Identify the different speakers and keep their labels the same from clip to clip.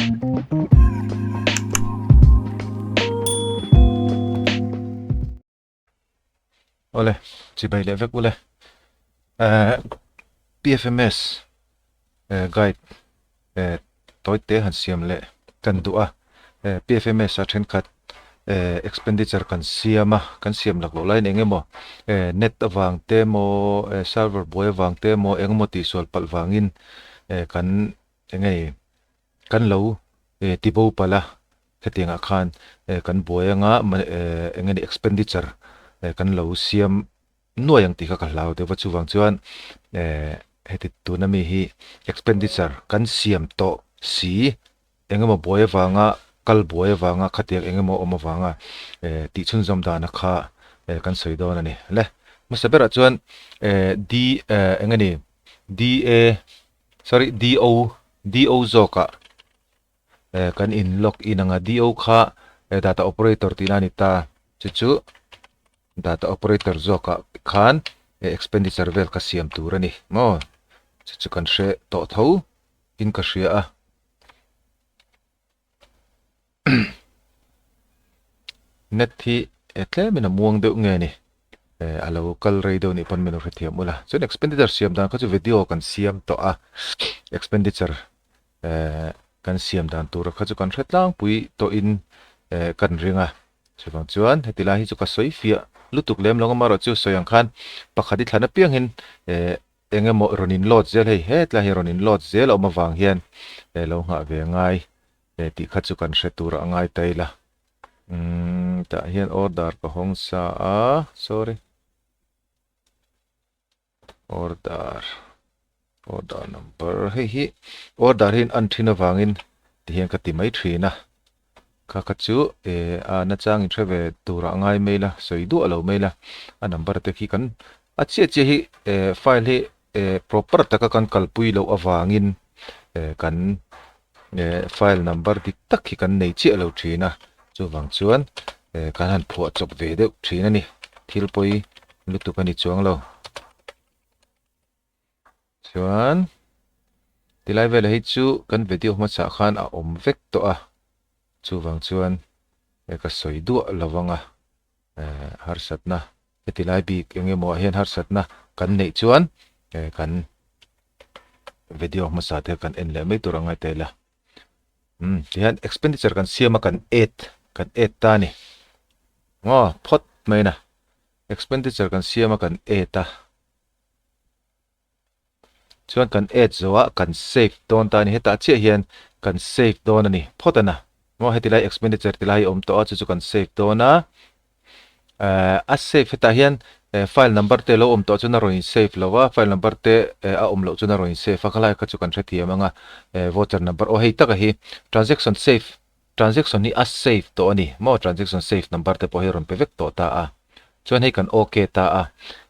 Speaker 1: Awle, chibai leh vek ule. Eh, PFMS eh, guide eh, tawi te han siam leh kan duh a. Eh, PFMS a thenkhat eh, expenditure kan siam a, kan siam lak loh laiin eng emaw eh, net avang te emaw, eh, server buai avang te emaw, eng emaw tihsual palh vangin eh, kan eng nge kan lo eh, tibo palh a. Hetiangah khan eh kan buai anga eh eng nge ni expenditure eh kan lo siam nuai ang tih kha ka hlau deuh va chuvang chuan eh heti tuna mi hi expenditure kan siam tawh si eng emaw buai avanga kal buai avanga khatiang eng emaw awm avanga eh tih chhunzawm dana kha eh kan sawi dawn a ni le. Hmasa berah chuan eh D eh eng nge ni D A sorry D O D O zawkah eh kan in log in anga do kha eh data operator tihna a ni ta chu chu data operator zawkah khan eh expenditure vel kha siam tur a ni maw chu chu kan hre tawh tho in ka hria a net hi eh tlemin a muang deuh nge ni eh a lo kal rei deuh nih pawn min lo hrethiam ula chuan expenditure siam dan kha chu video kan siam tawh a expenditure eh kan siam dan tur kha chu kan hre tlangpui tawhin eh kan ring a chuvang chuan heti lai hi chu ka sawi fiah lutuk lem lo amaherawh chu sawi ang khan pakhat i thlan apiangin eh eng emaw rawn in load zel hei hetlai hi rawn in load zel a awm avang hian eh lo nghah ve ngai eh tih kha chu kan hre tur a ngai ta ila umm tah hian order ka hawng sa a sorry. Order order number hei hi order hi an thin avangin tihian ka ti mai thin a kha kha chu eh a nachang in hre ve turah ngai mai la sawi duah lo mai la a number te khi kan a chiah chiah hi eh file hi eh proper taka kan kalpui loh avangin eh kan eh file number dik tak hi kan nei chiah lo thin a chuvang chuan eh kan han phuah chawp ve deuh thin a ni thil pawi lutuk a ni chuang lo chuan tilai velah hi chu kan video hmasa khan a awm vek tawh a chuvang chuan eh ka sawi duah lo ang a eh harsatna heti lai bik eng emaw ah hian harsatna kan neih chuan eh kan video hmasa te kan en leh mai tur a ngai ta ila umm tihian expenditure kan siam a kan add kan add ta a ni maw phawt mai na expenditure kan siam a kan add a chuan kan add zo a kan save dawn ta a ni hetah chiah hian kan save dawn a ni phawt a na maw heti lai expenditure ti lai hi awm tawh a chu chu kan save dawn a eh a save hetah hian eh file number te lo awm tawh chuan a rawn in save lo a file number te eh a awm loh chuan a rawn in save a khalai kha chu kan hrethiam ang a eh voucher number aw hei taka hi transaction save Transaction hi a save tawh a ni maw? Transaction save number te pawh hi a rawn pe vek tawh ta a. Chuan hei kan ok ta a.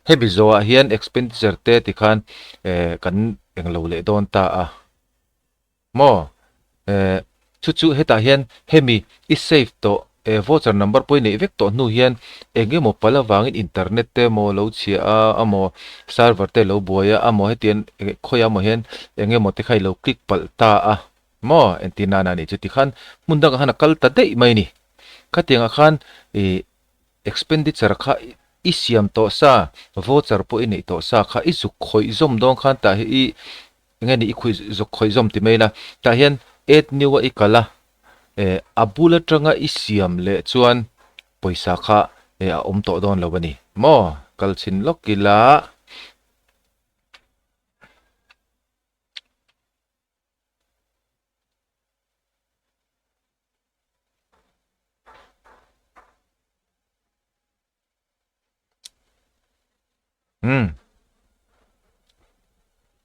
Speaker 1: Hemi zawhah hian expenditure te tikhan eh kan englo leh dawn ta a maw? Eh chu chu hetah hian hemi i save tawh eh voucher number pawh i neih vek tawh hnu hian eng emaw pal avangin internet te emaw lo chhia a amaw server te lo buai a amaw hetiang khawiah emaw hian eng emaw te kha i lo click palh ta a. Maw? Entir nana nih chu tikhan hmun dangah khan a kal ta daih mai a ni. Khatiangah khan ih expenditure kha i siam tawh sa, voucher pawh i neih tawh sa kha i zuk khawih zawm dawn khan tah hi i eng nge ni i khawih zuk khawih zawm ti mai la, tah hian add new a i kal a, eh a bul atanga i siam leh chuan pawisa kha eh a awm tawh dawn lo a ni. Maw? Kal chhin lawk ila. Umm.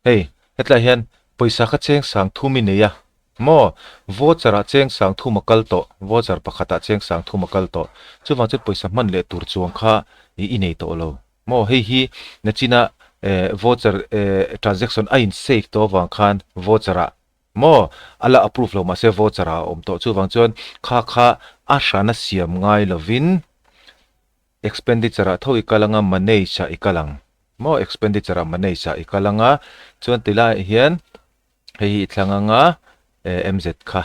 Speaker 1: Hei, hetlai hian pawisa kha cheng sang thum i nei a. Maw? Voucher ah cheng sang thum a kal tawh. Voucher pakhat ah cheng sang thum a kal tawh. Chuvang chuan pawisa hman leh tur chuang kha i nei tawh lo. Maw hei hi nachina eh voucher eh transaction a in save tawh avang khan voucher ah maw a la approve lo mahse voucher ah a awm tawh chuvang chuan kha kha a hrana siam ngai lovin expenditure ah tho i kal anga manage ah i kal ang maw expenditure ah manage ah i kal anga chuan tilaiah hian hei hi i thlang anga eh mz kha.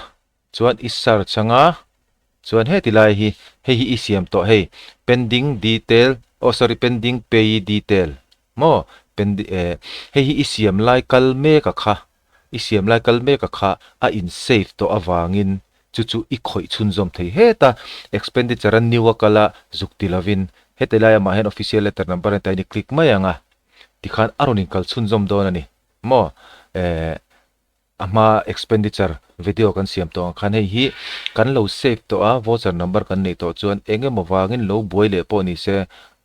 Speaker 1: Chuan i search anga chuan heti lai hi hei hi i siam tawh hei pending detail oh sorry pending payee detail maw pendi eh hei hi i siam lai kal mek a kha i siam lai kal mek a kha a in save tawh avangin chu chu i khawih chhunzawm thei heta expenditure a new a kal a zuk ti lovin heti lai amah hian official letter number a ni ta i click mai ang a tikhan a rawn inkal chhunzawm dawn a ni maw eh A hma expenditure video kan siam tawh ang khan hei hi kan lo save tawh a, voucher number kan neih tawh chuan eng emaw vangin lo buai leh pawh ni se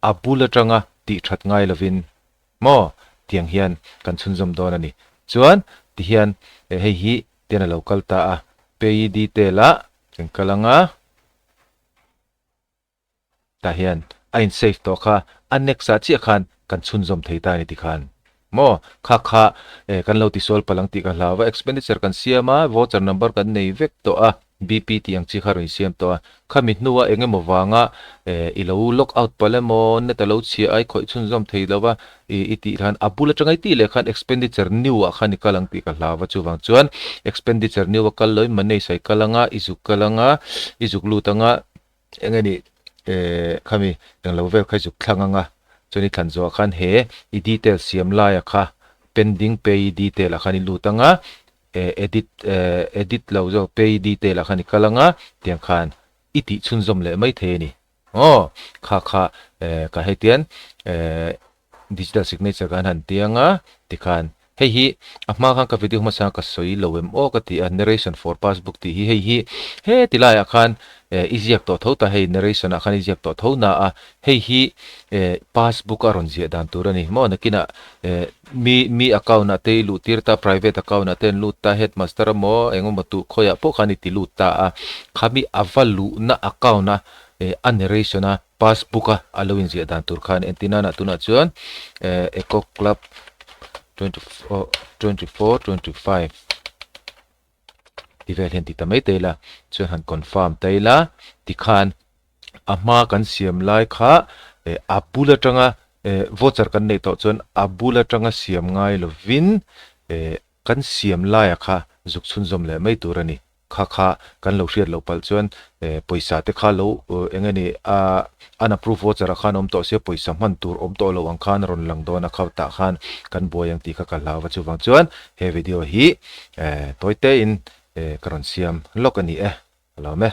Speaker 1: a bul atanga tih that ngai lovin maw tiang hian kan chhunzawm dawn a ni. Chuan tihian hei hi tian a lo kal ta a, payee detail ah kan kal ang a. Tah hian a in save tawh kha a next ah chiah khan kan chhunzawm thei ta a ni tikhan maw kha kha eh kan lo tisual palh ang tih ka hlau a expenditure kan siam a voucher number kan nei vek tawh a BP tih ang chi kha rawn insiam tawh a khami hnua eng emaw vanga eh i lo log out palh emaw net a lo chhia a i khawih chhunzawm thei lo va i i tih khan a bul atanga i tih leh khan expenditure new ah khan i kal ang tih ka hlau a chuvang chuan expenditure new a kal lo in manage ah i kal ang a i zuk kal ang a i zuk lut ang a. Eng nge nih eh khami eng lo vel kha i zuk thlang ang a, chuan i thlan zawhah khan he i detail siam laia kha pending payee detail ah khan i lut ang a, eh edit eh edit lo zawk payee detail ah khan i kal ang a, tiang khan i tih chhunzawm leh mai thei a ni. Aw kha kha eh ka hei tian eh Digital signature kan han ti ang a, tikhan hei hi a hma khan ka video hmasa ka sawi lo em aw ka ti a, narration for passbook tih hi hei hi heti laiah khan eh i ziak tawh tho ta hei narration ah khan i ziak tawh tho na a, hei hi eh passbook a rawn ziah dan tur a ni maw nakinah eh mi mi account ah te i luh tir ta private account ah te an lut ta headmaster emaw engemaw tuh khawiah pawh khan i ti lut ta a, khami a va luhna account a eh a narration a Passbook a a lo inziah dan tur khan entir nana tunah chuan eh Eco Club 24 25 ti vel hian ti ta mai ta ila chuan han confirm ta ila tikhan a hma kan siam lai kha eh a bul atanga eh voucher kan neih tawh chuan a bul atanga siam ngai lovin eh kan siam laia kha zuk chhunzawm leh mai tur a ni. Kha kha kan lo hriat loh palh chuan pawisa te kha lo eng nge ni a unapprove voucher ah khan awm tawh sia pawisa hman tur awm tawh loh ang khan a rawn lang dawn a kha tah khan kan buai ang tih kha ka hlau a chuvang chuan he video hi tawi te in ka rawn siam lawk a ni e ka lawm e.